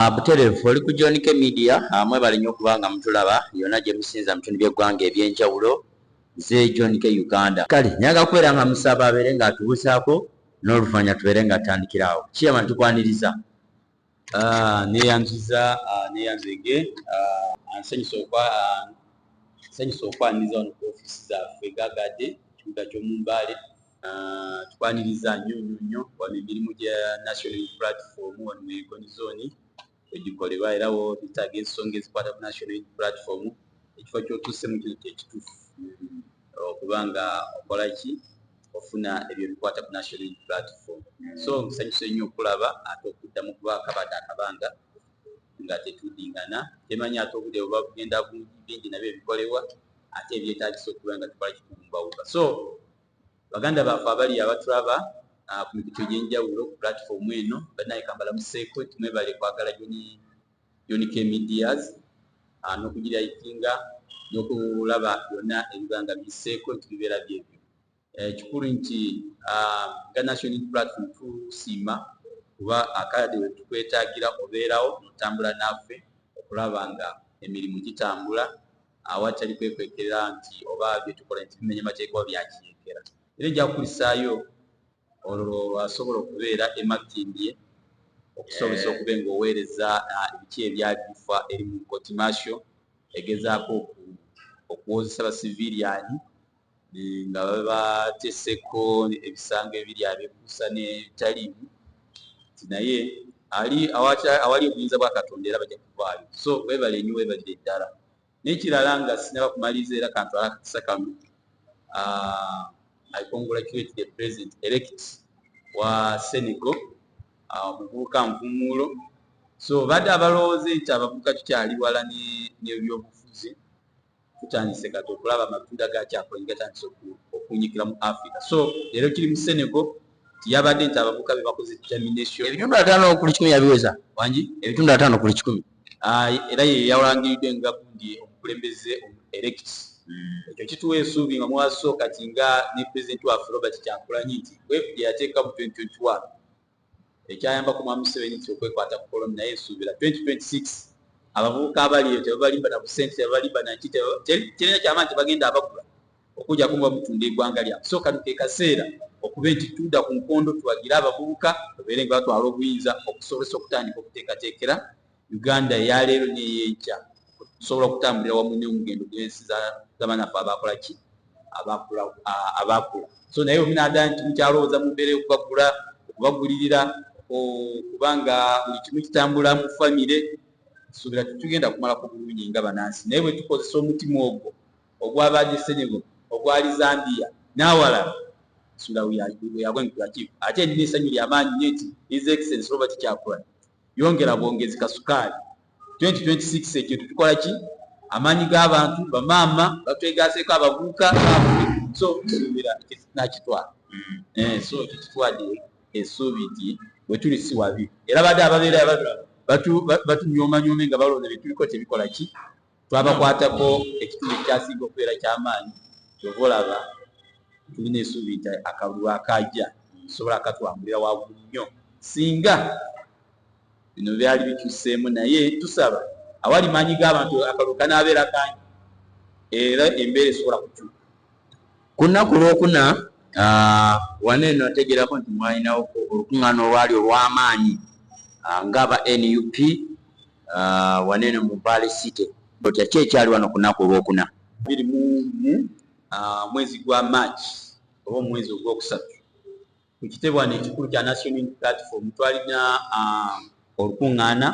Butereevu oli ku John K Media. Mwebale nnyo okuba nga mutulaba yonna gye musinza mu bitundu by'eggwanga eby'enjawulo. Nze John K Uganda. Kale nyaga kubeera nga musaba abeere ng'atubuusaako n'oluvannyuma tubeere nga tutandikira awo. Chairman, tukwaniriza. Neyanziza, neyanzege. Nsanyusa okwaniriza wano ku ofiisi zaffe Gagadde, kibuga ky'omu Mbale. Tukwaniriza nnyo nnyo nnyo wano. Emirimu gya National Unity Platform wano mu Egoni Zone wegikolebwa, era wo twetaaga ensonga ezikwata ku National Unity Platform. Ekifo ky'otuusemu kino kyekituufu okuba nga okola ki, ofuna ebyo ebikwata ku National Unity Platform. So nsanyuse nnyo okulaba ate okuddamu, kuba akabadde akabanga nga tetudingana, temanyi ate obudde buba bugenda bingi nabyo ebikolebwa ate ebyetagisa okuba nga tukola kitubumbawuka. So baganda baffe abali abatulaba ku mikutu egy'enjawulo ku platform eno, bannaye kambalamuseeko. Tumwebale kwagala John K Medias n'okugirayitinga n'okulaba byonna ebiba nga biyiseeko nti bibeera byebyo. Ekikulu nti nga National Unity Platform tusiima kuba akadde we tukwetaagira obeerawo n'otambula naffe okulaba nga emirimu gitambula awatali kwekwekerera nti oba byetukola nti bimenya mateeka oba byakiyeekera. Era nja kukulisaayo olwo lwasobola okubeera emakindye okusobozesa okuba nga oweereza ebiki ebyali bifa eri mu court martial egezaako okuwozesa basiviliyani nga babateseko ebisango ebiri abyekuusa n'ebitaliimu, nti naye ali awali obuyinza bwa Katonda era bajja kuvaayo. So weebale nnyo, weebalire ddala. N'ekirala nga sinaba kumaliriza, era kantwala akakisa kano, I congratulate the president elect wa Senegal, omuvubuka Nvumuulo. So badde abalowooza nti abavubuka tukyali wala n'ebyobufuzi, tutandise kati okulaba amatunda gakyakola gatandise okunyikira mu Africa. So leero kiri mu Senegal, tiyabadde nti abavubuka be bakoze determination. Ebitundu 50% yabiweza. Wangi? Ebitundu 50%. Era ye yalangiridde nga gundi omukulembeze elect. Ekyo kituwa essuubi nga mwaso kati nga ne pulezidenti waffe Robert Kyagulanyi nti wave gye yateeka mu 2021 ekyayambako Mwami Museveni nti okwekwata ku koloni, naye nsuubira 2026 abavubuka abali eyo tebabalimba na busente, tebabalimba naki, terina kyamaanyi tebagenda abagula okujjako nga bamutunda eggwanga lyabwe. So kano ke kaseera okuba nti tudda ku nkondo, tuwagire abavubuka babeere nga batwala obuyinza okusobozesa okutandika okuteekateekera Uganda eyaleero n'eyenkya, okusobola okutambulira wamu n'omugendo gw'ensi z'abanaffe abakola ki, abakula. So naye ominaddala nti mukyalowooza mu mbeera y'okubagula, okubagulirira, kubanga buli kimu kitambula mu famire, suubira tetugenda kumalako bulungi nga banansi. Naye bwe tukozesa omutima ogwo ogwabadde Senegal, ogwali Zambia n'awalala, suubira we are going to achieve. Ate nina essanyu lyamaanyi nnyo nti His Excellence Robert Kyagulanyi yongera bwongezi kasukaali. 2026 ekintu tukola ki, amaanyi g'abantu, bamaama batwegaseeko, abavubuka. So suubira nakitwala. So kyekitwadde essuubi nti bwe tuli si wabi, era badde ababeera batunyoomanyome nga balowooza byetuliko tebikola ki, twabakwatako ekitundu ekyasinga okubeera kyamaanyi. Kyova olaba tulina essuubi nti akalulu akajja tusobola akatwambulira waggulu nnyo singa bino byali bikyuseemu. Naye tusaba awali maanyi g'abantu akalulu kanaabeera kangi era embeera esobola kukyuka. Ku nnaku lwokuna wano eno nategeerako nti mwalinawo olukuŋŋaana olwali olw'amaanyi ng'aba NUP wano eno mu Mbale City. Otya ki ekyali wano ku nnaku olwokuna? 21 mwezi gwa March oba omwezi ogwokusatu, ku kitebe wano ekikulu kya National Unity Platform twalina olukuŋŋaana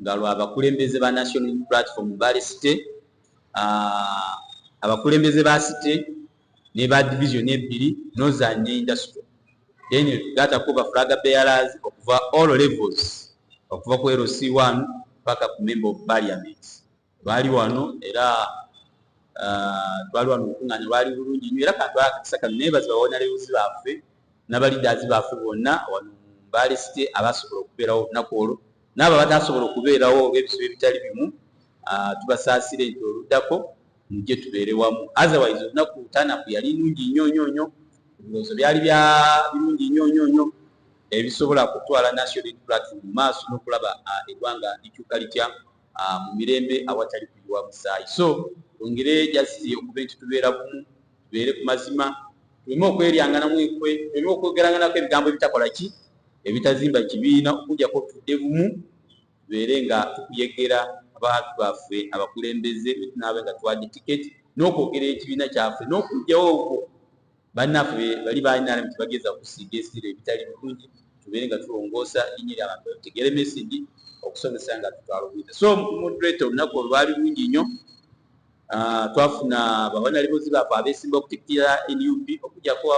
nga lwa bakulembeze ba National Unity Platform Mbale City, abakulembeze ba city ne ba division ebbiri, Northern ne Industrial, then gattako ba flag bearers okuva all levels, okuva ku LC1 paka ku member of parliament baali wano. Era twali wano, olukuŋŋaana lwali bulungi nnyo. Era kantwala akakisa kano neebaza bahonorables baffe n'aba leaders baffe bonna wano mu Mbale City abasobola okubeerawo olunaku olwo, n'abo abatasobola okubeerawo olw'ebizibu ebitali bimu, tubasaasire nti oluddako mujje tubeere wamu. Otherwise olunaku tanaku yali nungi nnyo nnyo nnyo, ebirowoozo byali bya birungi nnyo nnyo nnyo. ebisobola kutwala National Unity Platform mu maaso n'okulaba eggwanga likyuka litya mu mirembe awatali kuyiwa musaayi. So twongere just okuba nti tubeera bumu, tubeere ku mazima, tuleme okweryanganamu enkwe, tuleme okwogeranganako ebigambo ebitakola ki, ebitazimba kibiina, okujjako tudde bumu, tubeere nga tukuyegera abantu baffe abakulembeze betunaabe nga tuwadde tiketi, n'okwogera ekibiina kyaffe n'okugyawo obwo bannaffe bali balina tebageza kusiiga esira ebitali birungi, tubeere nga tulongoosa erinnya ly'abantu bategere message okusomesa nga tutwala obuyinza. So moderator, olunaku olwali lungi nnyo. Twafuna ba honourables baffe abeesimba okutikitira NUP, okujjako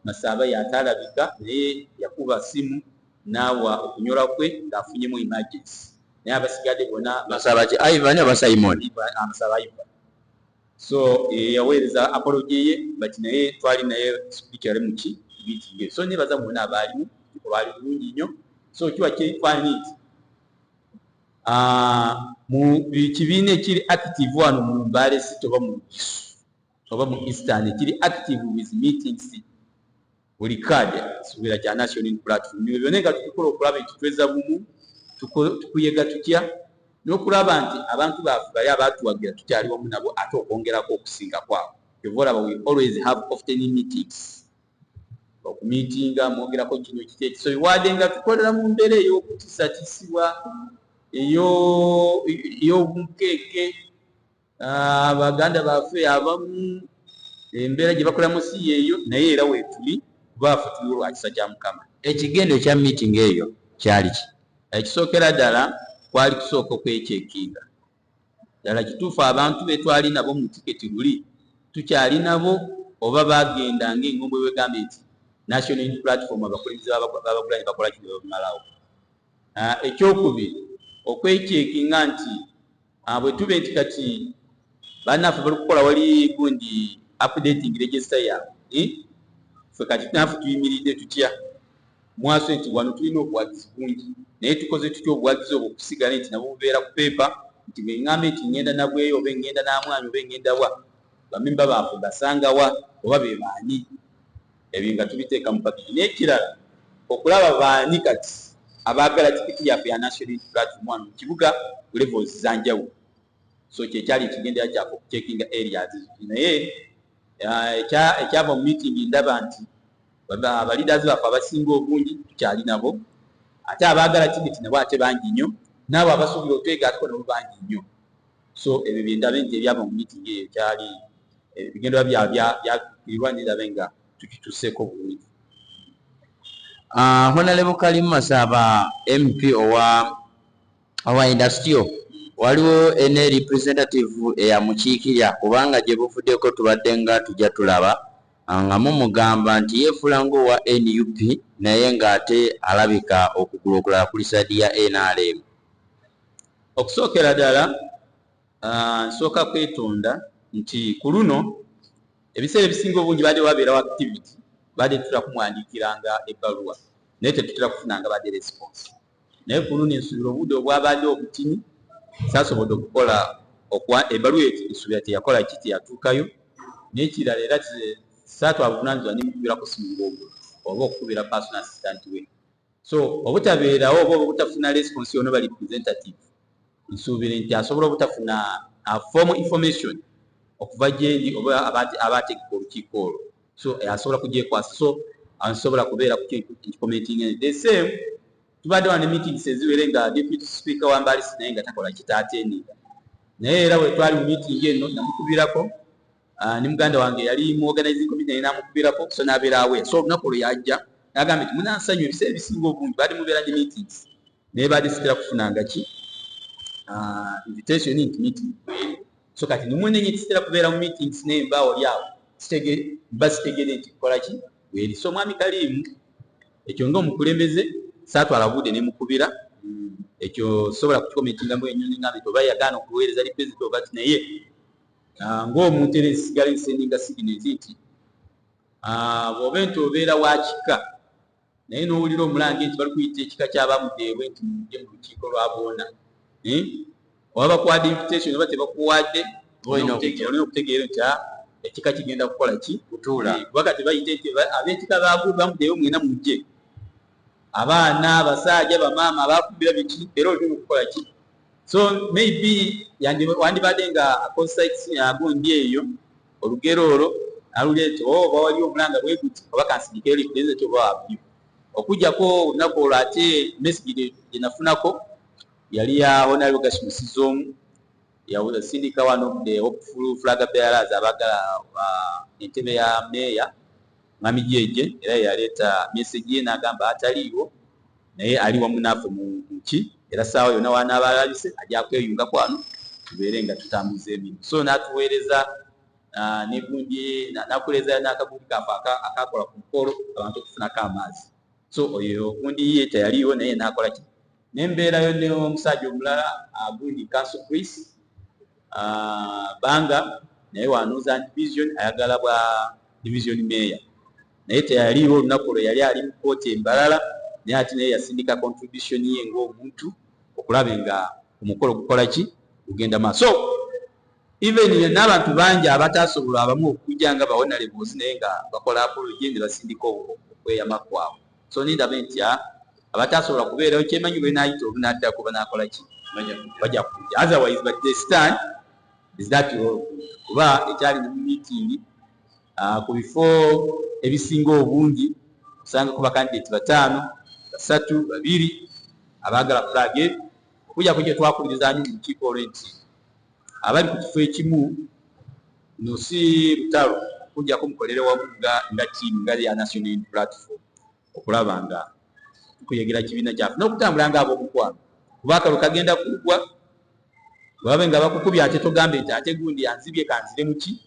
Masaaba yataalabika, naye yakuba simu naawa okunyola kwe ng'afunyemu emergency, naye abasigadde bonna. Masaaba ki, Ivan oba Simon? Masaaba Ivan. So yaweereza apology ye, but naye twali naye spiritually muki meeting eyo. So nebaza mwena abaalimu, olwali bulungi nnyo. So kiwa kyefaananyi nti mu kibiina ekiri active wano mu Mbale City oba mu Bugisu oba mu Eastern, ekiri active with meetings buli card, suubira kya National Unity Platform. Ebyo byonna nga tukikola okulaba nti tweza bumu, tukuyega tutya n'okulaba nti abantu baffe bali abatuwagira tukyali wamu nabo, ate okwongerako okusinga kwabo. Kyova olaba we always have often meetings, okumiitinga mwogerako kino kiki eki. So wadde nga tukolera mu mbeera ey'okutisatisibwa, ey'obunkeeke, baganda baffe abamu embeera gye bakolamu si yeeyo, naye era weetuli kubaafe tuliwo lwa kisa kya Mukama. Ekigendo ekya meeting eyo kyali ki? Ekisookera ddala kwali kusooka okwecheckinga ddala kituufu abantu be twali nabo mu tiketi luli tukyali nabo, oba bagenda ng'engombo bwegambye nti National Unity Platform abakulembeze babakulanye bakola kino bamalawo. Ekyokubiri, okwecheckinga nti bwe tube nti kati bannaffe bali kukola wali gundi updating register yaabwe, ffe kati naffe tuyimiridde tutya mwaso, nti wano tulina obuwagizi bungi, naye tukoze tutya obuwagizi obwo okusigala nti nabwo bubeera ku pepa, nti bwe ŋŋambe nti ŋŋenda nabweyo oba eŋŋenda n'amwami oba eŋŋenda wa, bamemba baffe basangawa oba be baani, ebyo nga tubiteeka mu package. N'ekirala, okulaba baani kati abaagala tikiti yaffe ya National Unity Platform wano mu kibuga ku levels zanjawulo. So kyekyali ekigendera kyaffe, okucheckinga areas. Naye ekyava mu meeting, ndaba nti abaleaders baffe abasinga obungi tukyali nabo, ate abaagala tikiti nabo ate bangi nnyo, n'abo abasuubira otwegattako nabo bangi nnyo. So ebyo byendabe nti ebyava mu meeting eyo kyali ebigendera byatuukirirwa, nendabe nga tukituuseeko bulungi. Honorable Kalimu Masaba, MP owa industrial, waliwo ene representative eyamukiikirya, kubanga gye buvuddeko tubadde nga tujja tulaba nga mumugamba nti yeefuula ng'owa NUP, naye ng'ate alabika okugulu okulala kuli side ya NRM. Okusookera ddala, nsooka kwetonda nti ku luno ebiseera ebisinga obungi badde wabeerawo activity, badde tutera kumuwandiikiranga ebbaluwa, naye tetutera kufunanga badde response. Naye ku luno ensuubira obudde obwabadde obutini saasobodde okukola ebbaluwa eyo, ensuubira teyakola ki, teyatuukayo. N'ekirala, era saatwala buvunaanyizibwa nemukubirako simu ng'ogwo oba okukubira personal assistant we. So obutabeerawo oba obutafuna response yonna ba representative, nsuubire nti asobola obutafuna formal information okuva gyendi oba abategeka olukiiko olwo, so asobola kugyekwasa. So nsobola kubeera nkicommenting. The same, tubadde wano ne meetings eziwere nga deputy speaker wa Mbale City naye nga takola kitaattendinga, naye era bwe twali mu meeting eno namukubirako, ne muganda wange yali mu organizing committee naye namukubirako, so n'abeera aware. So olunaku olwo yajja n'agamba nti munansanyuwa, ebiseera ebisinga obungi baadde mubeera ne meetings, naye baadde sitera kufunanga ki invitation nti meeting kweri. So kati nimunenye tisitera kubeera mu meetings, naye mba oli awo mba sitegere nti kukola ki bweri. So mwami Kalimu, ekyo ng'omukulembeze saatwala budde nemukubira ekyo, sobola kukicommentingamu enyonyi ngambe nti oba yagaana okuweereza representative oba ti, naye ng'omuntu era nsigala nsendinga signals nti bw'oba nti obeera wa kika, naye n'owulira omulange nti bali kuyita ekika ky'abamudeebwe nti mujje mu lukiiko lwa boona, oba bakuwadde invitation oba tebakuwadde, olina okutegeera nti ekika kigenda kukola ki? Kutuula. Kuba kati bayite nti ab'ekika bamudeebwe mwena mujje. Abaana, abasajja, bamaama abafumbira biki, era olina okukola ki. So maybe wandibadde nga akozesa gundi eyo, olugero olwo naluleeta, oba waliwo omulanga bwe guti, oba kansigikeyo representative oba wabyo. Okujjako olunaku olwo, ate message gye nafunako yali ya Honorable Gershom Sizoomu, yasindika one of the hopeful flag bearers abagala entebe ya meeya, Mwami Jeje, era yaleeta message ye n'agamba ataliiwo, naye ali wamu naffe mu ki, era saawa yonna wanaaba alabise ajja kweyunga kwano tubeere nga tutambuza emirimu. So n'atuweereza negundi, nakuleeza n'akagundi kaffe akakola ku mukolo abantu okufunako amaazi. So oyo gundi ye teyaliiwo, naye n'akola ki, nembeerayo n'omusajja omulala, gundi Council Chris Banga, naye wa Northern Division, ayagala bwa division mayor, naye teyaliiwo olunaku olwo, yali ali mu kooti embalala, naye ate naye yasindika contribution ye ng'omuntu okulaba nga omukolo gukola ki, gugenda maaso. So even n'abantu bangi abatasobola abamu okujja nga ba honorables, naye nga bakola apology ne basindika okweyama kwabwe. So nindaba nti abatasobola kubeerayo, kyemanyi bwe naayita olunaddako banakola ki, bajja kujja. Otherwise, but the stand is that kuba ekyali mu meeting, ku bifo ebisinga obungi osangako bakandidate bataano, basatu, babiri abaagala flag. Okujjako kye twakubiriza nnyo mu lukiiko olwo nti abali ku kifo ekimu, no si lutalo, okujjako mukolere wamu nga team, nga ya National Unity Platform, okulaba nga tukuyegera kibiina kyaffe n'okutambula nga ab'omukwano, kuba akalo kagenda kugwa babe nga bakukubye, ate togambe nti ate gundi anzibye, kanzire muki,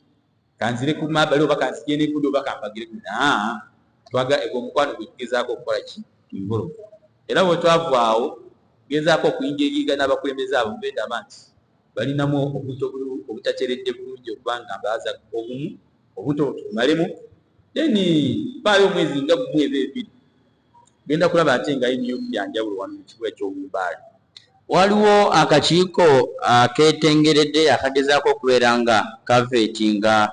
kanzire ku mabali, oba kanzije negundi, oba kampagire gundi. Twaga egwo omukwano gwe tugezaako okukola ki, involve. Era bwe twavaawo gezaako okuyingiringa n'abakulembeze abo, bendaba nti balinamu obuntu obutateredde bulungi, okubanga mbaaza obumu obuntu obwo tubumalemu, then paayo omwezi nga gumu eba 2, genda kulaba ate nga NUP byanjawulo wano mu kibuga ky'Obumbaale. Waliwo akakiiko aketengeredde akagezaako okubeera nga kavettinga,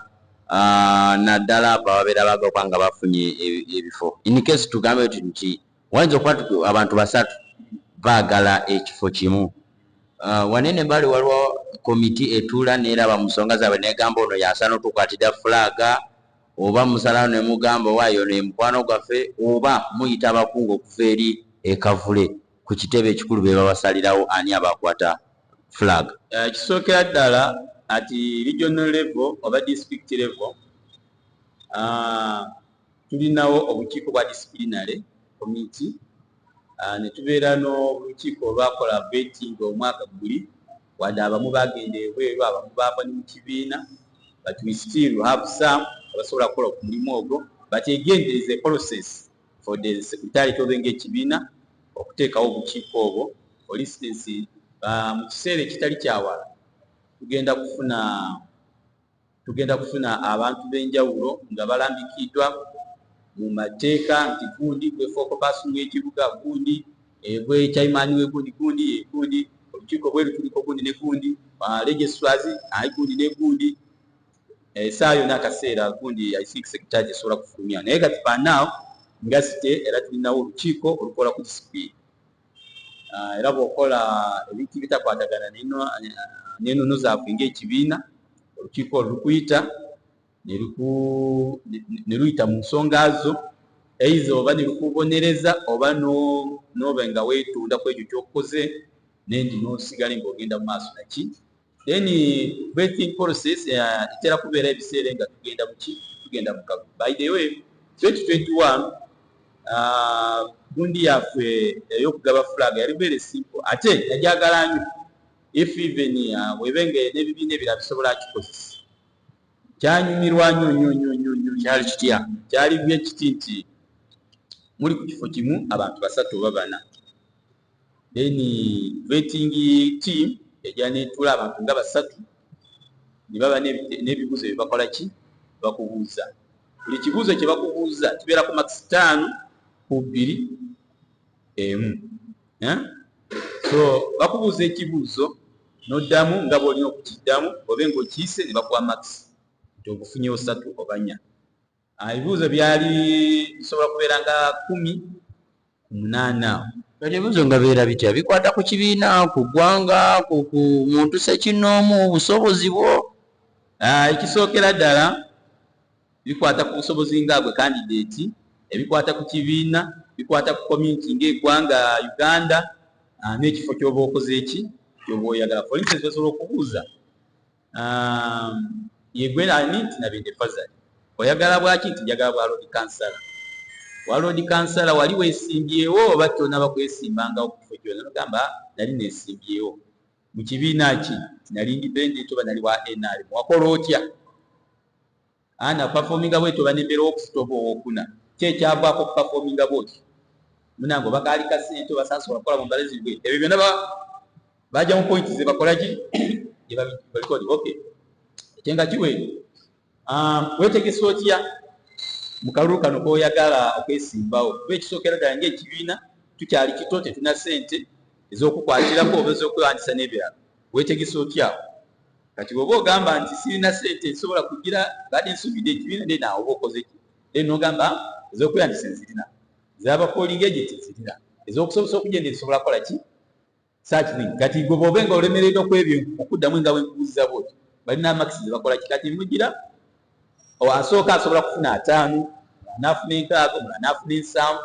naddala abo ababeera baagala nga bafunye ebifo. In case tugambe nti wayinza okuba abantu basatu baagala ekifo kimu, wanene Mbale waliwo komiti etuula neeraba mu nsonga zaabwe negamba ono yasaana otukwatira flag, oba musalawo ne mugamba waayo ono ye mukwano gwaffe, oba muyita abakungu okuva eri ekavule ku kitebe ekikulu be babasalirawo ani abakwata flag? Kisookera ddala ati regional level oba district level, tulinawo obukiiko bwa disciplinary committee, ne tubeera n'olukiiko olwakola vetting omwaka guli. Wadde abamu bagenda ebweru, abamu baava ne mu kibiina, but we still have some abasobola kukola ku mulimu ogwo. But again, there is a process for the secretariat oba ng'ekibiina okuteekawo obukiiko obwo. For instance, mu kiseera ekitali kyawala tugenda kufuna abantu b'enjawulo nga balambikiddwa mu mateeka nti gundi gwe focal person w'ekibuga, gundi gwe chairman we gundi, gundi gundi, olukiiko bweru tuliko gundi ne gundi, registrars ayi gundi ne gundi. Essaawa yonna akaseera gundi, I think secretariat esobola kufulumya. Naye kati for now nga site era tulinawo olukiiko olukola ku discipline. Era bw'okola ebintu bitakwatagana n'ennono zaaffe ng'ekibiina, olukiiko olwo lukuyita ne luyita mu nsonga zo, either oba ne lukubonereza oba n'oba nga weetunda ku ekyo ky'okoze, nendi n'osigale ng'ogenda mu maaso naki. Then vetting process etera kubeera ebiseera nga tugenda muki, tugenda mu kalulu. By the way, 2021 gundi yaffe ey'okugaba flag yali very simple, ate najagala nnyo if even webe nga n'ebibiina ebirala bisobola kikozesa. Kyanyumirwa nnyo nnyo nnyo nnyo nnyo. Kyali kitya? Kyali bwe kiti nti muli ku kifo kimu abantu basatu oba bana, then vetting team ejja netuula abantu nga basatu, ne baba n'ebibuuzo bye bakola ki, bakubuuza. Buli kibuuzo kye bakubuuza kibeera ku marks 5 ku 2 emu. Eh? So bakubuuza ekibuuzo n'oddamu nga bw'olina okukiddamu, obe ng'okiyise, ne bakuwa marks nti ogufunyewo 3 oba 4. Ebibuuzo byali bisobola kubeera nga 10. Ku 8. Kati ebibuuzo nga beera bitya? Bikwata ku kibiina, ku ggwanga, ku muntu ssekinnoomu, busobozi bwo? Ekisookera ddala bikwata ku busobozi nga gwe candidate, ebikwata ku kibiina, bikwata ku community ng'eggwanga Uganda, n'ekifo ky'oba okoze eki kyoba oyagala. For instance, basobola okubuuza, yegwe ani? Nti Nabende Fazali. Oyagala bwaki? Nti njagala bwa Lord Kansala. Wa Lord Kansala wali weesimbyewo oba tonaba kwesimbangawo ku kifo kyonna? Nogamba nali neesimbyewo. Mu kibiina ki? Nali independent oba nali wa NRM. Wakola otya? Ana performinga bwetyo oba nembeera owokusatu oba owokuna. Ki ekyavaako okuperforminga bwotyo? Munange oba kaali ka ssente oba saasobola kukola mu mbale zibwe. Ebyo byonna bajja mu points ze bakola ki? Gye babikodi. Okay. Ekyo nga kiweere. Weetegese otya mu kalulu kano k'oyagala okwesimbawo? Kuba ekisookera ddala ng'ekibiina tukyali kito, tetulina ssente ez'okukwatirako oba ez'okwewandiisa n'ebirala. Weetegese otya? Kati bw'oba ogamba nti sirina ssente nsobola kugira badde nsuubidde ekibiina, then awo oba okoze ki? Then n'ogamba ez'okwewandiisa nzirina, ez'aba polling agent nzirina, ez'okusobozesa okugenda nsobola kukola ki? Such thing. Kati gwe bw'oba nga olemereddwa ku ebyo okuddamu nga bwe nkubuuziza bw'otyo, balina amakisi ze bakola ki? Kati mugira asooka asobola kufuna 50, n'afuna 60, omulala n'afuna 70,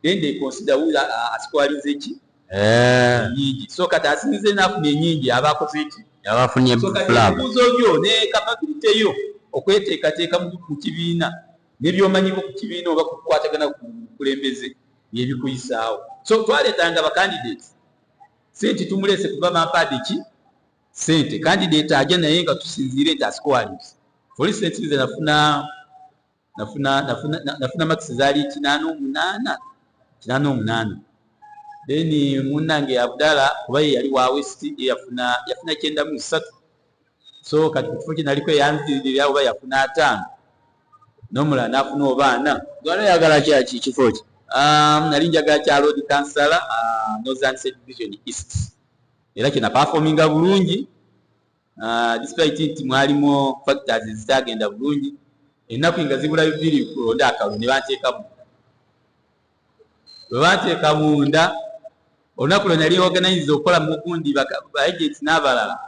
then they consider who asikowalinze ki ennyingi. So kati asinze n'afuna ennyingi aba akoze ki? Aba afunye. So kati flag. Ebibuuzo byo ne capability yo okweteekateeka mu kibiina n'ebyomanyiko ku kibiina oba kukwatagana ku bukulembeze byebikuyisaawo. So twaleetanga ba candidates si nti tumuleese kuva bampadde ki sente. Candidate ajja naye nga tusinziire nti asikowalinze. For instance, nze nafuna marks zaali 88, 88. Then munnange Abdala, kuba ye yali wa West, ye yafuna 93. So kati ku kifo kye naliko eyanziririra oba yafuna 50, n'omulala n'afuna oba 40. Gwali oyagala kyaki, kifo ki? Nali njagala kya Lord Kansala, Northern Division East, era kye naperforminga bulungi, despite nti mwalimu factors ezitagenda bulungi. Ennaku nga zibulayo 2 kulonda akalulu, ne banteeka munda. Bwe banteeka munda, olunaku lwe nali organize okukola mugundi ba agents n'abalala,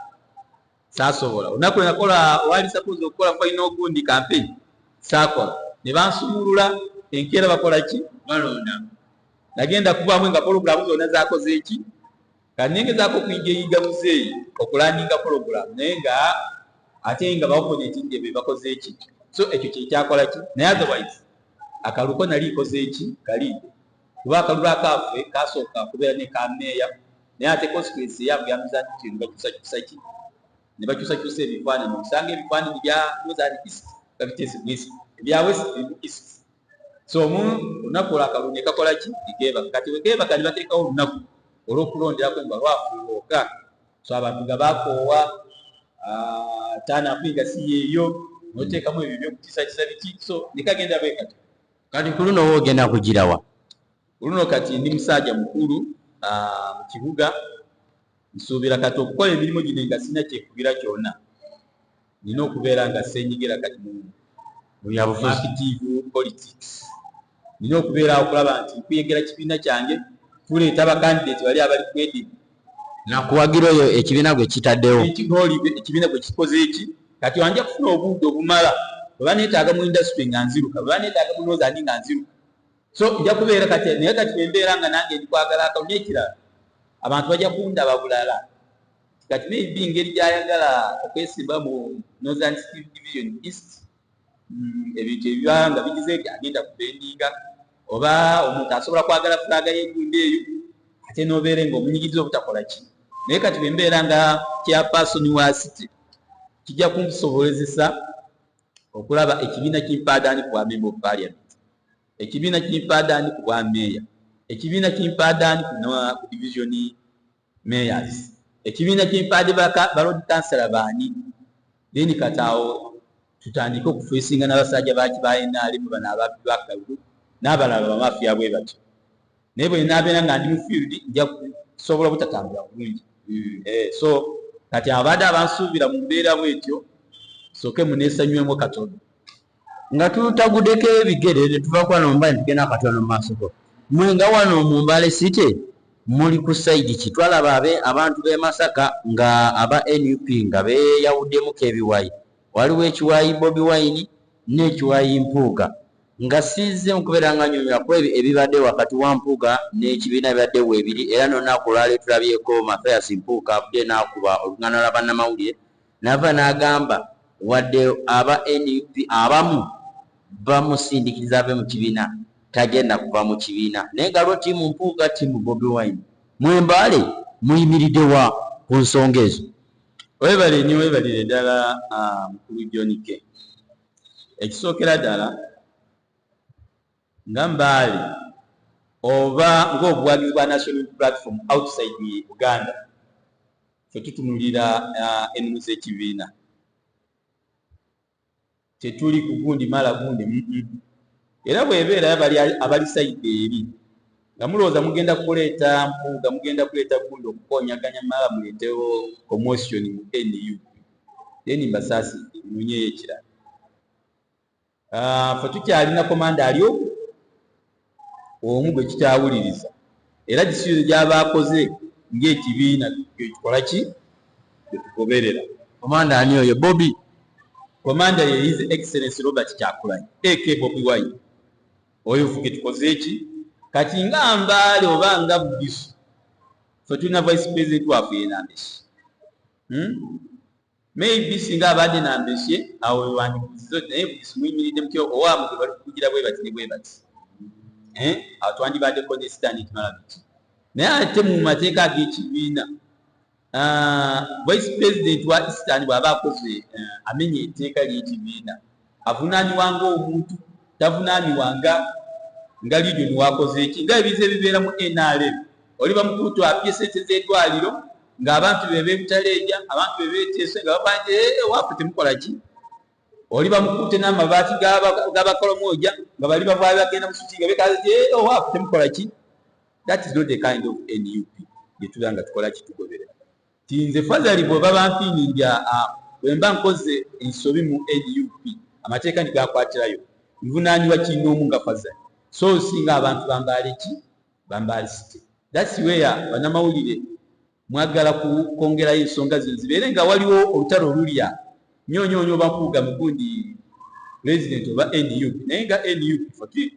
saasobola. Olunaku lwe nakola wali suppose okukola final gundi campaign, saakola, ne bansumulula. Enkeera bakola ki? Balonda. Nagenda kubamu nga pologulamu zonna zakoze eki. Kanengezaako okuyigayiga muzeeyi okulaninga pologulamu, naye nga ate nga baopponent be bakoze eki. So ekyo kyekyakola ki, naye otherwise akaluko nali nkoze eki kaliide, kuba akalulu akaffe kasooka kubeera ne kameeya, naye ate consequence yaabwe yamuzanti ne bakyusakyusa ki, ne bakyusakyusa ebifaananyi. Osanga ebifaananyi bya Northern East nga biteese mu East, ebya West biri mu East. So mu olunaku olwo akalulu ne kakola ki? Ne keebaka. Kati bwe keebaka, ne bateekawo olunaku olw'okulonderako nga lwafuuka. So abantu nga bakoowa taana nga si yeeyo, noteekamu ebyo byokutiisatiisa biki, so ne kagenda bwe katyo. Kati ku luno oba ogenda kugirawa? Oluno kati ndi musajja mukulu mu kibuga. Nsuubira kati okukola emirimu gino nga sirina kyekubira kyonna, nina okubeera nga senyigira kati mu Mu byabufuzi. Active politics. Nina okubeera okulaba nti nkuyegera kibiina kyange, tuleeta abakandidate bali abali credible. Nakuwagira oyo ekibiina gwe kitaddewo. Ekibiina gwe kikoze eki. Kati wanja kufuna obudde obumala. Bwe baneetaaga mu industry nga nziruka, bwe baneetaaga mu Northern nga nziruka. So nja kubeera kati, naye kati bwembeera nga nange ndi kwagala akalulu n'ekirala, abantu bajja kundaba bulala. Kati maybe engeri gy'ayagala okwesimba mu Northern Division East, ebintu ebiba nga bigize agenda kubendinga, oba omuntu asobola kwagala flag y'egundi eyo, ate n'obeere ng'omunyigiriza obutakola ki. Naye kati bwe mbeera nga chairperson wa city, kijja kunsobolezesa okulaba ekibiina kimpaadaani ku bwa member of parliament, ekibiina kimpaadaani ku bwa meeya, ekibiina kimpaadaani ku division mayors, ekibiina kimpadde ba lord councillor baani. Then kati awo tutandike okufeesinga n'abasajja baki ba NRM bano ababbi bakalulu n'abalala bamafiya bwe batyo. Naye bwe naabeera nga ndi mu field, nja kusobola obutatambula bulungi. So kati abadde abansuubira mu mbeera bwetyo, sooke muneesanywemu katono. Nga tutaguddeko ebigere ne tuva kwano mumbaye, tugenda katono mu maaso go. Mwe nga wano mu Mbale City muli ku side ki? Twalaba abantu b'e Masaka nga aba NUP nga beeyawuddemuko ebiwayi. Waliwo ekiwayi Bobi Wine n'ekiwayi Mpuuga. Nga sizze mukubeera nga nnyonnyola ku ebyo ebibadde wakati wa Mpuuga n'ekibiina bibadde weebiri, era n'olunaku olwaleero tulabyeko Mathias Mpuuga avudde n'akuba olukuŋŋaana lwa bannamawulire n'ava n'agamba wadde aba NUP abamu bamusindikiriza ave mu kibiina, tagenda kuva mu kibiina. Naye nga lwo ttiimu Mpuuga, ttiimu Bobi Wine. Mwe Mbale muyimiridde wa ku nsonga ezo? Weebale nnyo, weebalire ddala mukulu John K. Ekisookera ddala nga Mbale oba ng'obuwagizi bwa National Platform outside Uganda, ffe tutunulira ennono z'ekibiina. Tetuli ku gundi mala gundi. Era bw'ebeera abali side eri nga mulowooza mugenda kuleeta Mpuuga, mugenda kuleeta gundi okukonyaganya mala muleetewo commotion mu NUP, then mbasaasidde munoonyeeyo ekirala. Ffe tukyalina commander ali omu gwe tukyawuliriza, era decision gy'aba akoze ng'ekibiina tukola ki, gwe tugoberera. Commander ani oyo? Bobi? Commander ye His Excellency Robert Kyagulanyi aka Bobi Wine. Oyo fuge tukoze ki kati nga Mbaale oba nga Bugisu, ffe tulina vice president waffe ye Nambeshe, Maybe singa abadde Nambeshe awo wandikuzizo, naye Bugisu muyimiridde mutyo owaamwe gwe bali kukugira bwe bati ne bwe bati, eh? Awo twandibaddeko ne sitaani tumala biki. Naye ate mu mateeka ag'ekibiina, vice president wa Eastern bw'aba akoze amenya etteeka ly'ekibiina, avunaanibwa ng'omuntu, tavunaanibwa nga region wakoze eki. Nga ebiza ebibeera mu NRM, oli bamukutu apye sente z'eddwaliro ng'abantu be beebutaleeja, abantu be beeteese nga babanje waffe temukola ki. Oli bamukutte n'amabaati g'abakolomoja nga bali bavaayo bagenda musuti nga bekaze ti owaffe temukola ki. That is not the kind of NUP gye tuba nga tukola ki, tugoberera. Ti nze Fazali bwe baba mpiininja, bwe mba nkoze ensobi mu NUP, amateeka ndigakwatirayo, nvunaanibwa kinoomu nga Fazali, so singa abantu bambaale ki, Bambaale City. That's where bannamawulire mwagala kwongerayo ensonga zino zibeere nga waliwo olutalo olulya nnyo nnyo nnyo bakuuga mugundi president oba NUP. Naye nga NUP fe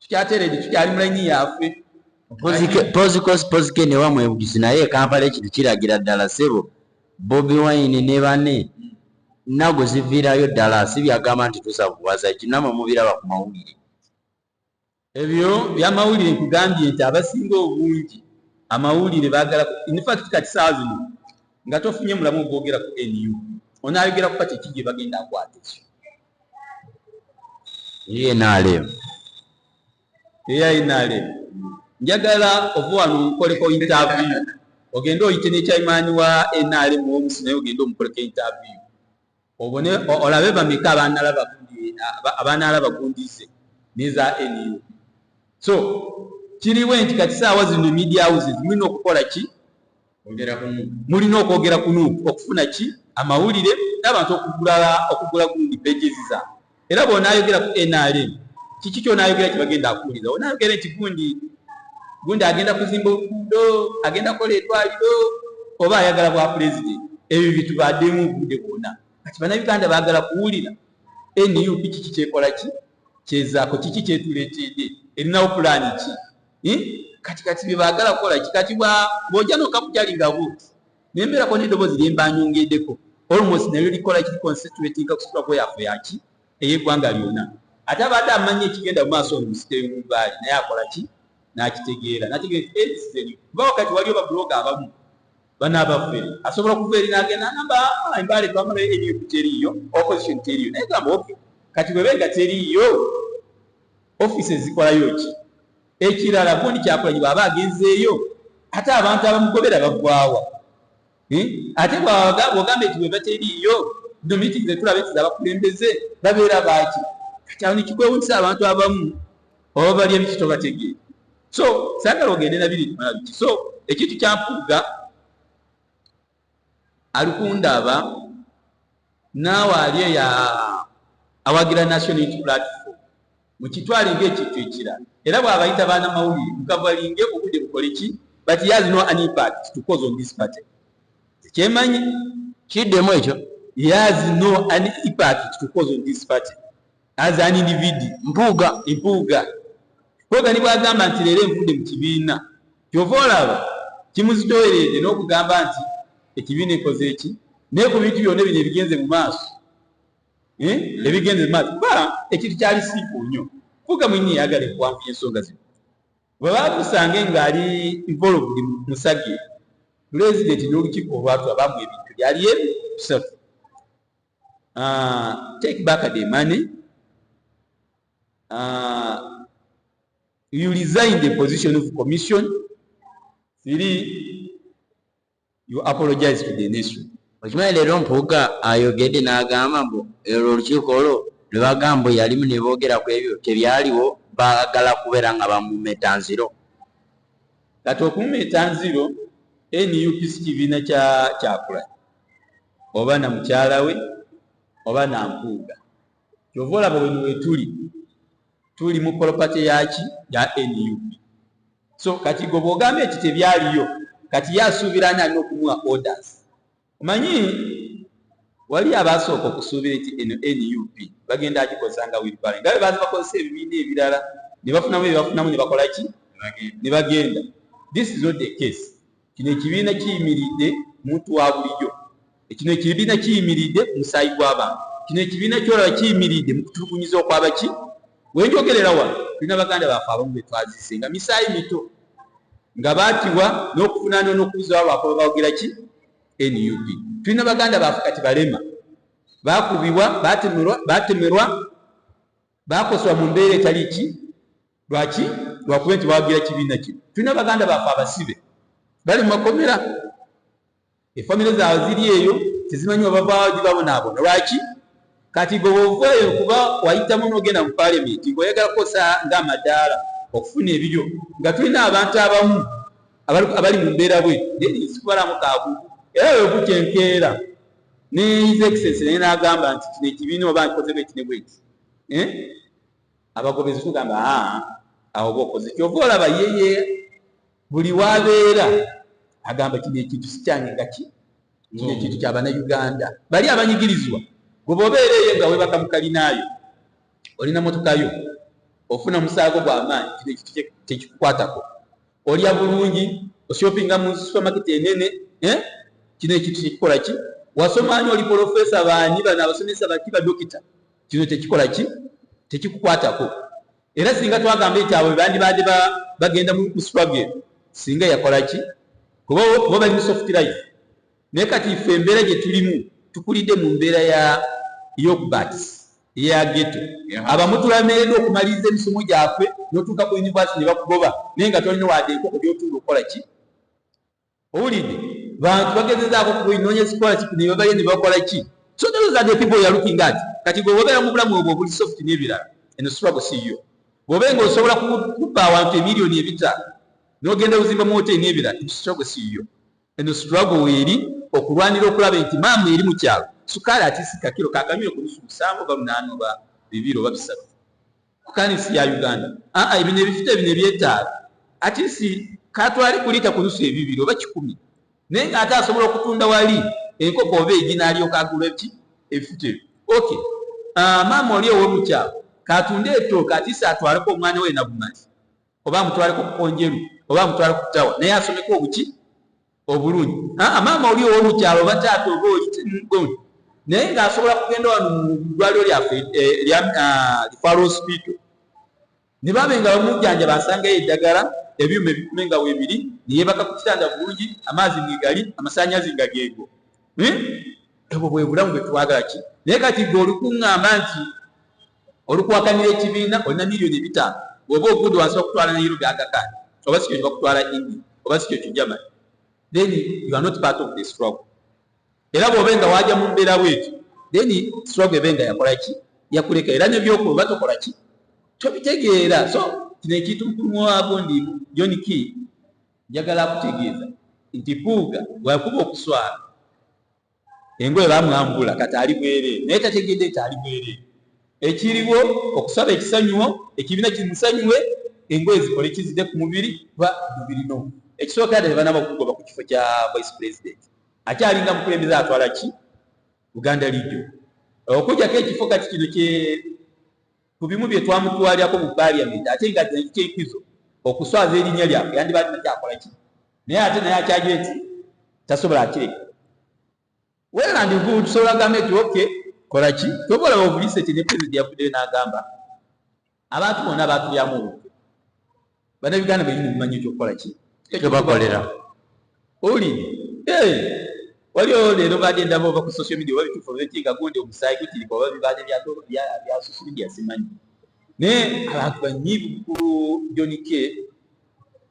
tukyateredde, tukyali mu layini yaffe. Pozike ne wamwebugizi, naye Kampala ekintu kiragira ddala ssebo Bobi Wine ne banne nago ziviirayo ddala, si byagamba nti tusavuwaza kinamwe mubiraba ku mawulire. Ebyo byamawulire nkugambye nti abasinga obungi amawulire baagala. In fact kati saa zino nga tofunye mulamu ogwogera ku NUP, onaayogera ku pati ki gye bagenda akwata ekyo? NRM. Eya NRM. Njagala ova wano nkoleko interview, ogende oyite ne chairman wa NRM omusi, naye ogende omukoleko interview obone olabe bameka abanalaba gundize neza NUP. So kiriwe nti kati saawa zino media houses mulina okukola ki? Mulina okwogera ku NUP okufuna ki, amawulire n'abantu okugula gundi pages zaabwe. Era bw'onaayogera ku NRM, kiki ky'onaayogera kyebagenda akuwuliriza? Onaayogera nti gundi gundi agenda kuzimba oluguudo, agenda kukola eddwaliro, oba ayagala bwa pulezidenti? Ebyo byetubaddemu obudde bwonna. Kati Bannayuganda baagala kuwulira NUP kiki kyekola, ki kyezaako, kiki kyetuleetedde, erinawo pulaani ki? Kati bye baagala kukola ki? Kati bw'ojja n'okakujalinga buuti nembeerako n'eddoboozi lyemba nyongeddeko, almost nalyo likola kiri concentratinga ku struggle yaffe yaki ey'eggwanga lyonna. Ate abadde amanyi ekigenda mu maaso ono musiteyo mu Mbaale, naye akola ki, n'akitegeera, n'ategeera kuba wakati waliyo ba blogger abamu banaabafere asobola okuva eri n'agenda namba Embaale twamala NUP teriiyo, opposition teriiyo. Naye gamba okay, kati bwebe nga teriiyo, offices zikolayo ki ekirala? Gundi kyakola bw'aba agenzeeyo, ate abantu abamugobera bagwawa? Ate bw'ogamba nti bweba teriiyo, no meeting zetulaba nti zabakulembeze babeera baaki? Kati awo nekikwewunyisa abantu abamu oba bali ebiki tobategeera. So saagala ogende nabiri tumala biki. So ekintu kyampuuga alikundaba naawe ali eyo awagira National Unity Platform. Mukitwale ng'ekintu ekirala. Era bw'abayita bannamawulire, mukavalinge obudde bukole ki, but he has no an impact to cause on this party. Kyemanyi. Kiddemu ekyo. He has no an impact to cause on this party as an individual. Mpuuga. Mpuuga. Mpuuga ni bw'agamba nti leero envudde mu kibiina, kyova olaba kimuzitoweredde n'okugamba nti ekibiina ekoze eki, naye ku bintu byonna bino ebigenze mu maaso, ebigende mu maaso, kuba ekintu kyali simple nnyo. Mpuuga mwennyini yayagala ekuwanvuya ensonga zino. Bwe baamusange ng'ali involved mu musage, pulezidenti n'olukiiko olwatula bamuwa ebintu byali ebisatu: take back the money, you resign the position of commission, three, you apologize to the nation. Okimanyi leero Mpuuga ayogedde n'agamba mbu olwo olukiiko olwo lwe bagamba yalimu ne boogera ku ebyo tebyaliwo, baagala kubeera nga bamumeta nziro. Kati okumumeta nziro, NUP si kibiina kya Kyagulanyi oba na mukyala we oba na Mpuuga. Kyova olaba weno wetuli, tuli mu property yaki? Ya NUP. So kati gwe bw'ogamba eki tebyaliyo, kati ye asuubira ani alina okumuwa orders? Omanyi wali abasooka okusuubira nti eno NUP bagenda agikozesa nga wheelbarrow, nga bwe baza bakozesa ebibiina ebirala ne bafunamu bye bafunamu ne bakola ki, ne bagenda. This is not the case. Kino ekibiina kiyimiridde muntu wa bulijjo. Kino ekibiina kiyimiridde musaayi gw'abantu. Kino ekibiina kyolaba kiyimiridde mu kutulugunyiza okwabaki. Wenjogerera wano, tulina baganda baffe abamu be twazise nga misaayi mito, nga baatibwa n'okuvunaanwa n'okubuzibwa lwakuba bawagira ki? NUP. Tulina baganda baffe kati balema, bakubibwa, batemerwa, bakosebwa mu mbeera etali ki. Lwaki? Lwakuba nti bawagira kibiina kino. Tulina baganda baffe abasibe bali mu makomera, efamire zaabwe ziri eyo tezimanyi webavaawo, gibabonaabona. Lwaki? Kati gwe bw'ovaayo kuba wayitamu n'ogenda mu paalamenti ng'oyagala kukozesa ng'amadaala okufuna ebiryo, nga tulina abantu abamu abali mu mbeera bwe sikubalamu kaabugu. Era bwe bukya enkeera ne His Excellency naye n'agamba nti kino ekibiina oba nkikoze bweki ne bweki, abagobezi tugamba awo oba okoze. Kyova olaba yeye buli wabeera agamba kino ekintu si kyange, nga ki kino ekintu kya Bannayuganda bali abanyigirizibwa. Gwe bw'obeera eyo nga weebaka mu kalinaayo, olina motoka yo, ofuna omusaago gw'amaanyi, kino ekintu tekikukwatako. Olya bulungi, oshopinga mu supermarket enene, kino ekintu tekikola ki. Wasoma ani, oli professor, baani bano abasomesa baki, badokita, kino tekikola ki, tekikukwatako. Era singa twagamba nti abo bandibadde bagenda mu struggle, singa yakola ki, kuba bo bali mu soft life. Naye kati ffe embeera gye tulimu, tukulidde mu mbeera ya yokbats eya ghetto. Abamu tulamereddwa okumaliriza emisomo gyaffe n'otuuka ku university ne bakugoba, naye nga tolina wadde enkoko gy'otuula okukola ki. Owulidde bantu bagezezaako kunoonya scholarship ne babalya ne bakola ki. So those are the people you are looking at. Kati gwe bw'obeera mu bulamu obwo obuli soft n'ebirala, eno struggle si yo. Bw'obeera ng'osobola kubba awantu emiliyoni 500 n'ogenda ozimba mu hoteri n'ebirala, eno struggle si yo. Eno struggle weeri okulwanira okulaba nti maama eri mu kyalo sukaali atisi kakiro kakamiro ku nusu 7 oba 8 oba 2 oba 3 ku kanisi ya Uganda. Ebino ebifita bino ebyetaala atisi katwale ku lita ku nusu 2 oba 100, naye ng'ate asobola okutunda wali enkoko oba egi n'alyoka agula ki ebifuta ebyo. Okay, maama oli ow'omukyalo katunde ettooke atisi atwaleko omwana we Nabumazi oba amutwaleko ku Konjeru oba amutwaleko ku Tawa, naye asomeko obuki obulungi. Maama oli ow'omukyalo oba taata oba oli, naye ng'asobola kugenda wano mu ddwaliro lyaffe erya Referral Hospital ne babe nga bamujjanjaba, asangayo eddagala, ebyuma ebikume nga weebiri, ne yeebaka ku kitanda bulungi, amazzi mwegali, amasannyalaze nga geego. Obwo bwe bulamu bwe twagala ki. Naye kati gwe olikuŋŋamba nti olikuwakanira ekibiina olina miliyoni 500, bw'oba ogudde wansi bakutwala Nairobi Aga Khan, oba si kyo bakutwala India, oba si kyo kyo Germany, then you are not part of the struggle. Era bw'oba nga wajja mu mbeera bwetyo, then struggle ebe nga yakola ki, yakuleka. Era nebyokuba oba tokola ki, tobitegeera. So kino ekintu mukulu wagundi John Key njagala akutegeeza nti Mpuuga bwakuba okuswala engoye bamwambula, kati ali bwereere, naye tategedde nti ali bwereere. Ekiriwo okusaba ekisonyiwo, ekibiina kimusonyiwe, engoye zikole kizidde ku mubiri kuba bibirino. Ekisooka ddala tebanaba kugoba ku kifo kya vice president, akyalinga mukulembeze atwala ki Buganda Region. Okujjako ekifo kati kino kye ku bimu bye twamutwalirako mu parliament, ate nga kyekizo okuswaza erinnya lyaffe, yandibadde nakyakola ki, naye ate naye akyagira nti tasobola akireka. Well and good, tusobola gamba nti okay, kola ki toba olaba obuliseti ne president yavuddeyo n'agamba abantu bonna batulyamu obutwe. Bannayuganda benyini mumanyi ekyokukola ki kyebakolera. Owulidde? Waliwo leero badde ndaba oba ku social media oba bituufu oba ki nga gundi omusaayi gutirika oba bibadde bya social media simanyi, naye abantu banyiivu ku John K.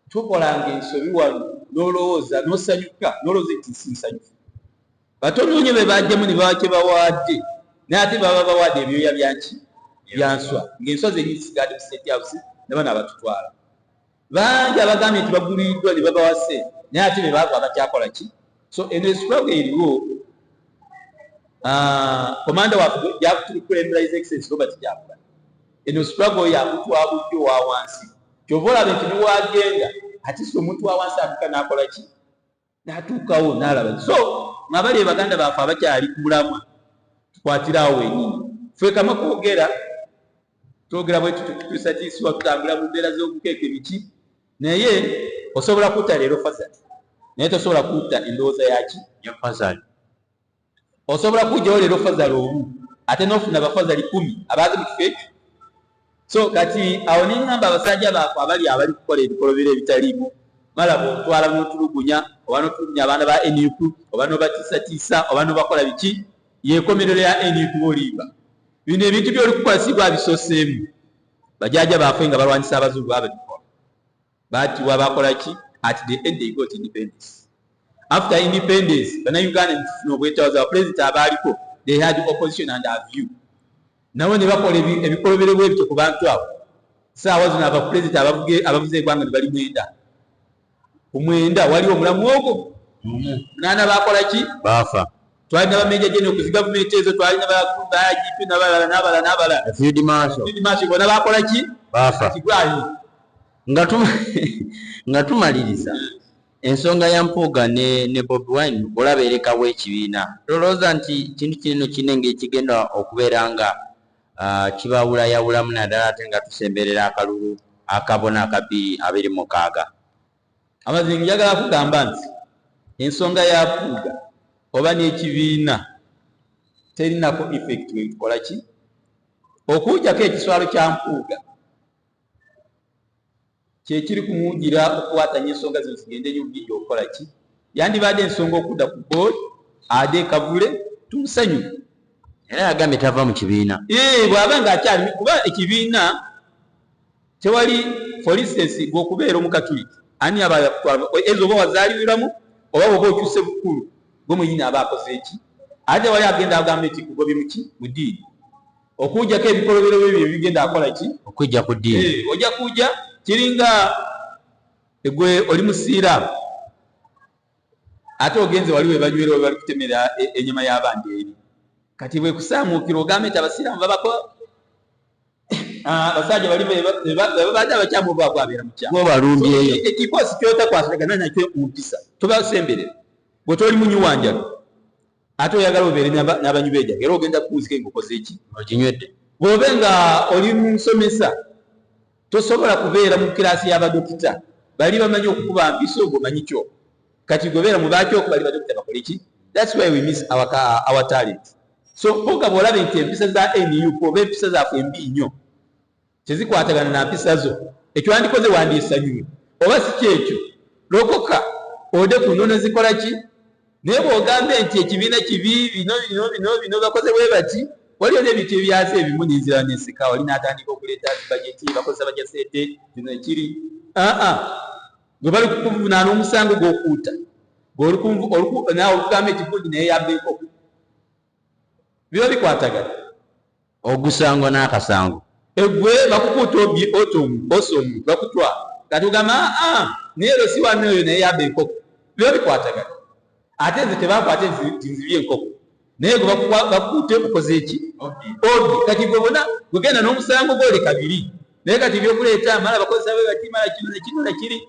Tukolanga ensobi wano n'olowooza n'osanyuka n'olowooza nti si nsanyufu, batono nnyo be bajjamu ne baba kye bawadde, naye ate baba bawadde ebyoya byanki byanswa, ng'enswa zennyini zisigadde mu State House ne bano abatutwala bangi abagambye nti baguliriddwa ne babawa ssente, naye ate be baavu abakyakola ki. So eno struggle eriwo, commander waffe jakutukulembera His Excellency Robert Kyagulanyi, eno struggle ya muntu wa bulijjo wa wansi. Kyova olaba nti niwagenda ate si omuntu wa wansi atuuka n'akola ki n'atuukawo n'alaba. So mwabali baganda baffe abakyali ku mulamwa, tukwatire awo wenyini. Ffe kama kwogera twogera bwe tututuusatiisibwa, tutambula mu mbeera z'obukeeke biki, naye osobola kutta leero Fazali, naye tosobola kutta endowooza yaki ya Fazali. Osobola kujjawo leero Fazali omu, ate n'ofuna bafazali 10 abaazi mu kifo ekyo. So kati awo neŋŋamba abasajja baffe abali abali kukola ebikolobero ebitaliimu, mala bw'otwala n'otulugunya oba n'otulugunya abaana ba NUP oba n'obatiisatiisa oba n'obakola biki, yeekomerero ya NUP olimba. Bino ebintu by'oli kukola si gwabisoseemu. Bajjajja baffe nga balwanyisa abazungu babikola, battibwa, bakola ki, at the end they got independence. After independence bannayuganda netufuna obwetwaza, abapresident abaaliko they had opposition and a view, nabo ne bakola ebikolobero bwe bityo ku bantu abo. Saawa zino abapresident abavuze eggwanga ne bali 9, ku 9 waliwo omulamu ogwo 8 bakola ki baafa. Twalina ba major general ku gavumenti ezo, twalina ba IGP n'abalala n'abalala n'abalala, field marshal, field marshal bonna bakola ki baafa. Kigwanyi. Nga tumaliriza ensonga ya Mpuuga ne Bobi Wine, olaba erekawo ekibiina, tolowooza nti kintu kino kinene ekigenda okubeera nga kibawulayawulamu, naddala ate nga tusemberera akalulu akabona aka 2026? Amazima njagala kugamba nti ensonga ya Mpuuga oba n'ekibiina terinako effect wetukola ki, okujjako ekiswalo kya Mpuuga kyekiri kumuwugira okukwatanya ensonga zino zigende nnyo bugijja okukola ki. Yandibadde ensonga okudda ku board ade kavule tumusanyuke. Era yagambye tava mu kibiina. Bw'aba ng'akyali kuba ekibiina tewali, for instance gweokubeera omukatuliki ani aba yakutwala ezo oba wazaalibwiramu oba bw'oba okyuse bukulu gwe mwenyini aba akoze eki, ate tewali agenda agamba nti kugobye muki mu ddiini okujjako ebikolobero bye bigenda akola ki okujja ku ddiini. Ojja kujja kiringa gwe oli musiiraamu ate ogenze wali webanywera we bali kutemera ennyama y'abandi eri, kati bwe kusaamuukira ogambe nti abasiraamu babako abasajja bali babadde abakyamu oba gwabeera mukyamu bo balumbyeyo. Ekikosi kyotakwasagana nakyo mu mpisa tobasemberera, bwe toli munywi wa njaga ate oyagala obeere n'abanywi b'enjaga era ogenda kuwuzika ng'okoze eki oginywedde. Bw'obe nga oli musomesa tosobola kubeera mu kiraasi y'abadokita, bali bamanyi okukuba mpiso ng'omanyi kyoko, kati gobeera mu bakyoko bali badokita bakole ki. That's why we miss our talent. So mpuuga bw'olaba nti empisa za NUP oba empisa zaffe embi nnyo tezikwatagana na mpisa zo, ekyo wandikoze wandyesanyuwe, oba si kyekyo lokoka ode ku nnono zikola ki. Naye bw'ogambe nti ekibiina kibi bino bino bino bino bakoze bwe bati, waliwo n'ebintu ebyaze ebimu nenzira nenseka wali n'atandika okuleeta bajeti bakozesa bajja ssente kino ekiri gwe bali kukuvunaana omusango gw'okuuta naawe olukugamba ekigundi naye yabba enkoko, biba bikwatagana ogusango n'akasango. Egwe bakukuuta osa omuntu bakutwala, kati ogamba naye ero si wano oyo naye yabba enkoko, biba bikwatagana. Ate nze tebankwate nti nzibye enkoko, Naye gwe bakutte okoze eki? Obi. Kati gwe bona gwegenda n'omusango gwole kabiri. Naye kati byokuleeta mala bakozesa bwe bati mala kino na kino na kiri.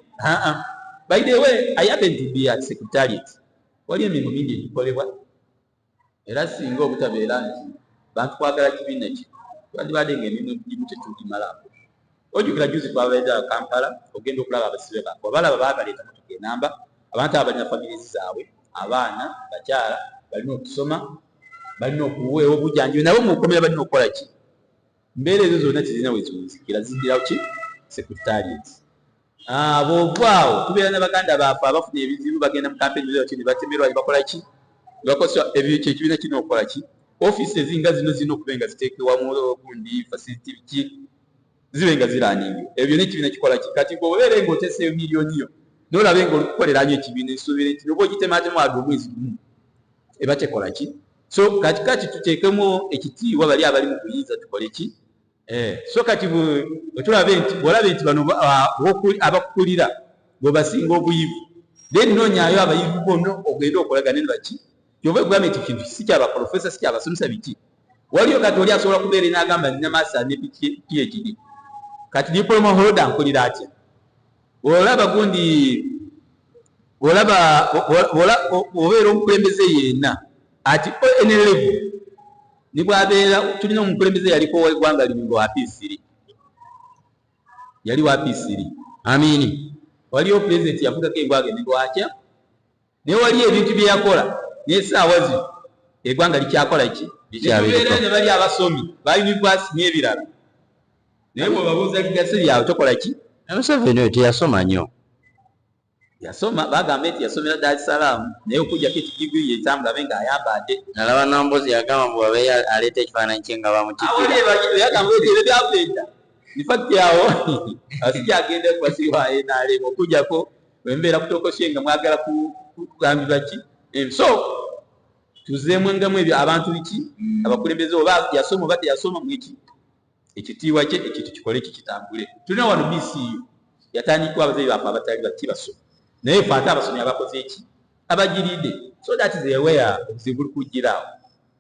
By the way, I happen to be at secretariat. Waliyo emirimu mingi egikolebwa era singa obutabeera nti bantu kwagala kibiina ki twandibadde nga emirimu egimu tetugimalaako. Ojjukira juzi twabeera Kampala ogenda okulaba abasibe baabwe, obalaba baabaleeta motoka enamba, abantu abo balina families zaabwe, abaana, bakyala, balina okusoma, balina okuweebwa obujjanjabi, nabo mu kkomera balina okukola ki? Mbeera ezo zonna tezirina we ziwunzikira, zijjira ki? Secretariat. Bw'ova awo tubeera ne baganda baffe abafuna ebizibu, bagenda mu kampeyini ki ne batemerwa ne bakola ki? Ne bakozesa ebyo. Ekyo ekibiina kirina okukola ki? Ofiisi ezinga zino zirina okuba nga ziteekebwamu gundi facility ki zibe nga zirunninga ebyo byonna ekibiina kikola ki. Kati gwe obeere ng'oteeseyo miliyoni yo n'olabe ng'olikukolera nnyo ekibiina, ensuubira nti oba ogitemaatemu wadde omwezi gumu eba tekola ki. So kati kati tuteekemu ekitiibwa bali abali mu buyinza, tukole ki? So kati bwetulabe nti bw'olabe nti bano abakukulira bwebasinga obuyivu, then noonyaayo abayivu bonna ogende okolagane ne baki. Kyova egambye nti kintu si kyabaprofesa, si kyabasomesa biki. Waliyo kati oli asobola kubeera n'agamba nina masters ne PhD, kati diploma holder nkulira atya? Olaba gundi olaba obeera omukulembeze yenna ati any level ni bwabeera tulina omukulembeze yaliko eggwanga lino nga wa P3, yali wa P3. Amini. Waliyo pulezidenti yavugako eggwanga ne lwakya, naye waliyo ebintu bye yakola n'essaawa zino eggwanga likyakola ki? Netubeera ne bali abasomi ba university n'ebirala, naye bwebabuuza legacy byabwe tokola ki? Museveni oyo teyasoma nnyo. Yasoma, bagamba nti yasomera Dar es Salaam, naye okujjako ekidigiri yetambula abe ng'ayambadde. Nalaba Nambozi yagamba mbu abeeyo aleeta ekifaananyi kye nga bamutikkira. Yagamba nti ebyo byava edda. In fact awo sikyagenda kuba siri wa NRM okujjako bwembeera kutokosye nga mwagala kugambibwa ki. So tuzeemwengamu ebyo abantu biki abakulembeze oba yasoma oba teyasoma, mweki ekitiibwa kye ekintu kikole ki kitambule. Tulina wano BCU yatandikibwa abazayi baffe abatali baki basoma, naye fe ate abasomi abakoze eki abagiridde. So that is where obuzibu buli kujjiraawo.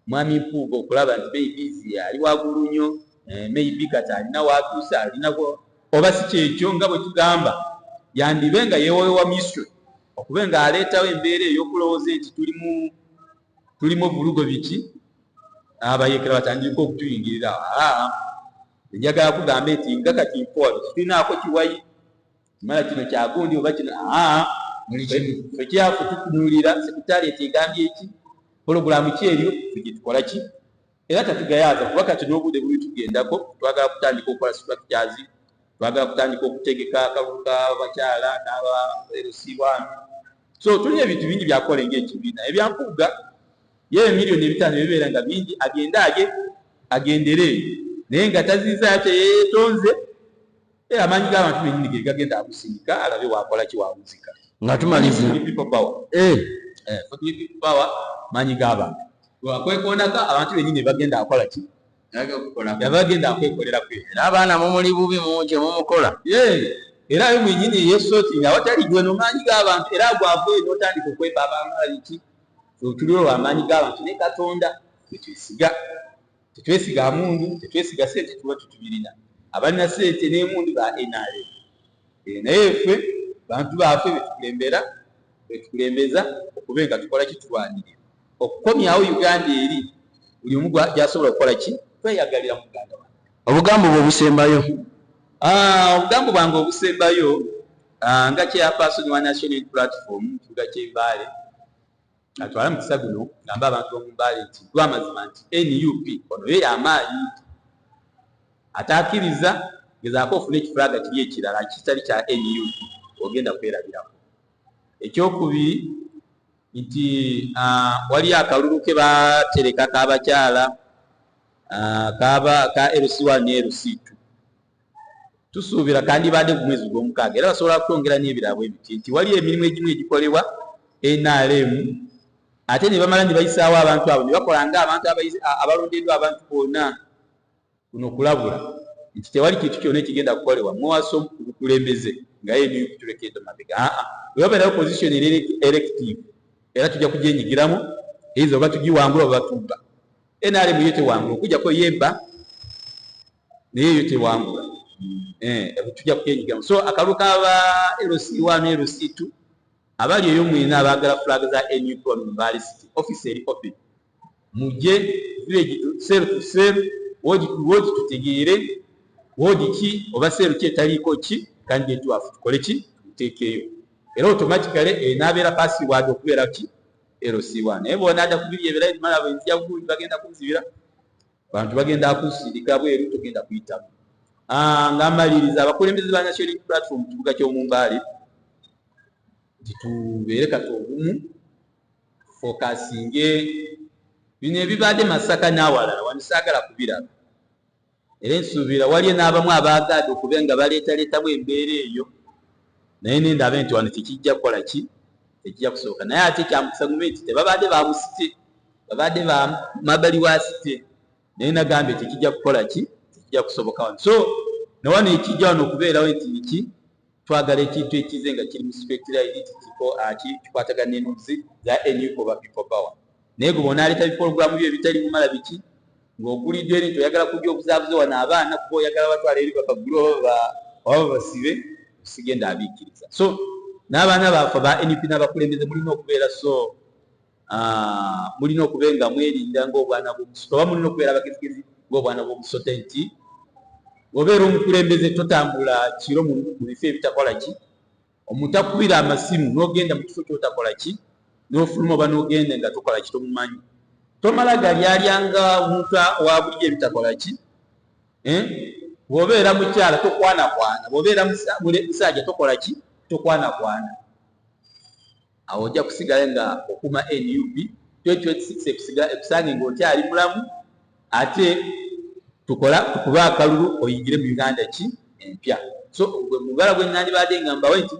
Mwami Mpuuga okulaba nti maybe ali waggulu nnyo, maybe kati alina watuuse alina oba si kyekyo, nga bwe tugamba yandibe nga yeewowewa mission okube nga aleetawo embeera ey'okulowooza nti tulimu tulimu vulugo biki, abayekera batandika okutuyingirira. Njagala kugamba nti nga kati mpowa tulinaako kiwayi mala kino kyagundi oba kino fe kyafu tutunuulira secretariat egambye eki, pologulamu ki eryo tugitukola ki, era tatugayaaza kuba kati n'obudde buli tugendako twagala kutandika okukola structures, twagala kutandika okutegeka akalulu k'abakyala n'aba LC1. So tulina ebintu bingi byakukola ngaekibiina. Ebyampuuga ye 5 miliyoni bibeera nga bingi, agende aye agendere, naye nga taziza kyeyeetonze. Amaanyi g'abantu benyini ge gagenda amusindika alabe wakola ki wawuzika. Nga tumaliza. People power. People power, maanyi g'abantu wakwekonako abantu benyini bagenda akola ki, yabagenda akwekoleraku. Era abaana mumuli bubi mungi mumukola. Era yo mwenyini yesotinga awatali gwe no maanyi g'abantu, era gwavaeyo n'otandika okwepa abamala biki. Tuliwo amaanyi g'abantu ne Katonda tetwesiga, tetwesiga mundu, tetwesiga sente, tuba tutubirina. Abalina sente n'emundu ba NRM, naye ffe bantu baffe betukulembera, betukulembeza okube nga tukola ki, tulwanirira okukomyawo Uganda eri buli omu gyasobola okukola ki, kweyagalira mu Uganda wange. Obugambo bwe obusembayo? Obugambo bwange obusembayo, nga chairperson wa National Platform mu kibuga ky'Embaale, atwala mukisa guno ngamba abantu b'omu Mbaale nti lwamazima nti NUP ono ye yamaanyi, atakkiriza gezaako ofune ekifulaga kiri ekirala kitali kya NUP ogenda kwerabirako. Ekyokubiri nti waliyo akalulu ke batereka k'abakyala kaba ka LC1 ne LC2, tusuubira kandibadde ku mwezi gw'omukaaga, era basobola kwongera n'ebirala bwe biti nti waliyo emirimu egimu egikolebwa NRM ate ne bamala ne bayisaawo abantu abo ne bakola nga abantu abalondeddwa abantu bonna. Kuno kulabula nti tewali kintu kyonna ekigenda kukolebwa muwaso ku bukulembeze nga ye NUP tulekedde mabega. Aa, bwe babeerayo position eri elective era tujja kugyenyigiramu. Either oba tugiwangula oba tubba. NRM yo tewangula, okujjako yebba, naye yo tewangula. Tujja kwenyigamu. So akalulu kaba LC1, LC2 abali eyo mwena abaagala flag za NUP wano mu Mbale City, office eri open, mujje village to cell to cell, ward to ward, tutegeere ward ki oba cell ki etaliiko ki candidate waffe, tukole ki, tumuteekeyo, era automatically enaabeera password okubeera ki LC1. Naye bw'onaadda ku biri ebirala, mala bwenzija gundi bagenda kunzibira, bantu bagenda kusindika bweru, togenda kuyitamu. Nga mmaliriza, abakulembeze ba National Unity Platform mu kibuga ky'Omumbaale, nti tubeere kati obumu, focusinge bino ebibadde Masaka n'awalala wano saagala kubiraba. Era ensuubira waliyo n'abamu abaagaadde okuba nga baleetaleetamu embeera eyo, naye nendabe nti wano tekijja kukola ki, tekijja kusooka. Naye ate kyamukisa gume nti tebabadde ba mu city, babadde ba mabbali wa city, naye nagambye tekijja kukola ki, tekijja kusoboka wano. So newano ekijja wano okubeerawo nti ki twagala ekintu ekize nga kiri mu straight line, kikwatagana n'ennuzi za NUP oba People Power. Naye gwe bw'onaaleeta biporogulamu byo ebitali mumala biki, ng'oguliddwa eri nti oyagala kujja obuzaabuze wano abaana, kuba oyagala batwala eri bakagule oba basibe, sigenda abiikiriza. So n'abaana baffe ba NUP n'abakulembeze mulina okubeera, so mulina okubeera nga mwerinda ng'obwana bw'omusota, oba mulina okubeera abagezigezi ng'obwana bw'omusota, nti obeera omukulembeze totambula kiro mu bifo ebitakola ki, omuntu akubira amasimu n'ogenda mu kifo kyotakola ki, n'ofuluma oba n'ogenda nga tokola ki, tomumanyi, tomala galyalyanga omuntu wa bulijjo ebitakola ki. Bw'obeera mukyala tokwanakwana, bw'obeera musajja tokola ki, tokwanakwana. Awo ojja kusigala nga okuma NUP 2026 ekusange ng'okyali mulamu, ate tukola tukube akalulu oyingire mu Uganda ki empya. So gwe mubala gwe nandibadde nga mbawe nti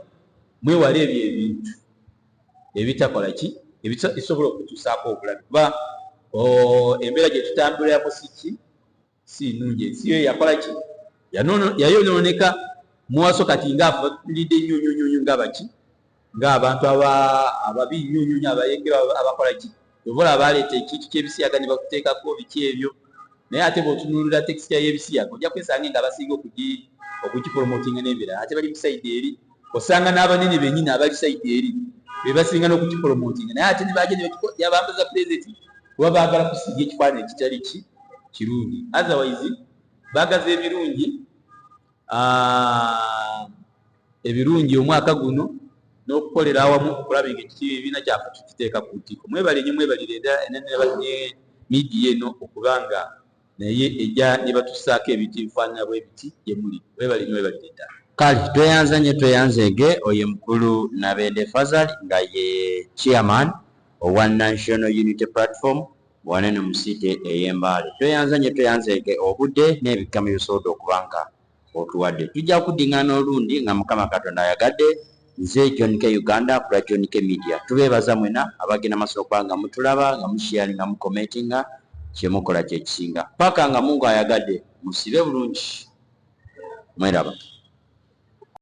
mwewale ebyo ebintu ebitakola ki, ebisobola okutuusaako obulabe, kuba embeera gye tutambulirako si ki, si nnungi. Ensi yo yakola ki, yayonooneka muwaso kati ngaafa tulidde nnyo nnyo nnyo nnyo ng'abaki, ng'abantu ababi nnyo nnyo nnyo, abayekera abakola ki, obola abaleeta ekintu ky'ebisiyaga ne bakuteekako biki ebyo. Naye ate bw'otunuulira texture y'ebisiyaga, ojja kwesanga nga abasinga okugipromotinga n'ebirala ate bali mu side eri, osanga n'abanene bennyini abali side eri be basinga n'okugipromotinga, naye ate ne bajja ne yabambaza pulezidenti kuba baagala kusiiga ekifaananyi ekitali ki kirungi. Otherwise baagaza ebirungi, ebirungi omwaka guno n'okukolera awamu okulaba nga ekibiina kyaffe tukiteeka ku ntikko. Mwebale nnyo, mwebalire ddala ne media eno okubanga naye ejja ne batusaako ebintu ebifaanana bwe biti gye muli. Mwebale nnyo, mwebalire ddala. Kale tweyanza nnyo, tweyanzeege oyo mukulu Nabende Fazal, nga ye chairman owa National Unity Platform wanene mu city ey'Embaale. Tweyanza nnyo, tweyanzeege obudde n'ebikamo ebisobodde okuba nga otuwadde. Tujja kuddingana olundi nga Mukama Katonda ayagadde. Nze John K Uganda kula John K Media. Tubeebaza mwena abagenda maaso okuba nga mutulaba, nga musharinga, nga mucommentinga, kyemukola kyekisinga. Paka nga Mungu ayagadde, musibe bulungi, mweraba.